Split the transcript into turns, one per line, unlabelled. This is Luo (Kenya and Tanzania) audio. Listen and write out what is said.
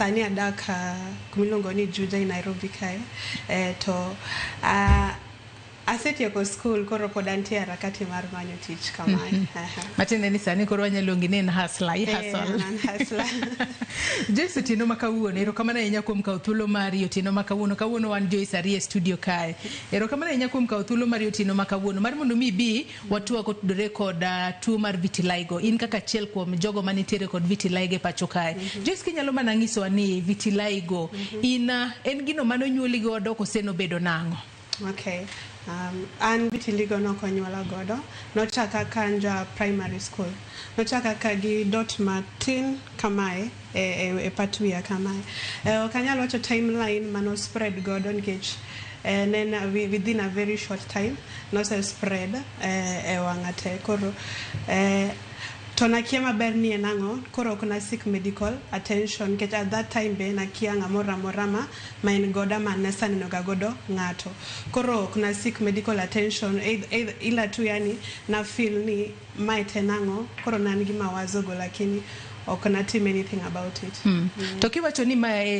Sani adak kumiluongo ni Juja e Nairobi kae. To asetieko school, koro pod antie harakati mar manyo tich kamae. Aha.
Matiende ni sani koro wanyalo luongi ni en hustler, i hustle.
An hustler.
Joyce, otieno ma kawuono, erokamano ahinya kuom kawo thuolo mari otieno ma kawuono. Kawuono wan Joyce ariyo e studio kae. Erokamano ahinya kuom kawo thuolo mari otieno ma kawuono mar mondo mi ibi watwak otudore kod tuo mar vitiligo. In kaka achiel kuom jogo manitiere kod vitiligo e pacho kae. Joyce, kinyalo mana nyisowa ni vitiligo in en gino manonyuoli godo kose nobedo nang'o?
Okay. An vitiligo nokonyuola godo. Nochaka ka an ja primary school. Nochaka ka gi dot matin kamae e pat wiya kamae. Ok anyal wacho timeline mano spread godo nikech ne en within a very short time nose spread e wang'a te. Koro to nakia maber ni en ang'o, koro ok na seek medical attention nikech at that time be nakia ng'amoro amora ma en godo ama naseneno ga godo ng'ato. Koro ok na seek medical attention ila tu yani na feel ni mae to en ang'o, koro ne an gi mawazo go lakini ok natim anything about it.
To kiwacho ni mae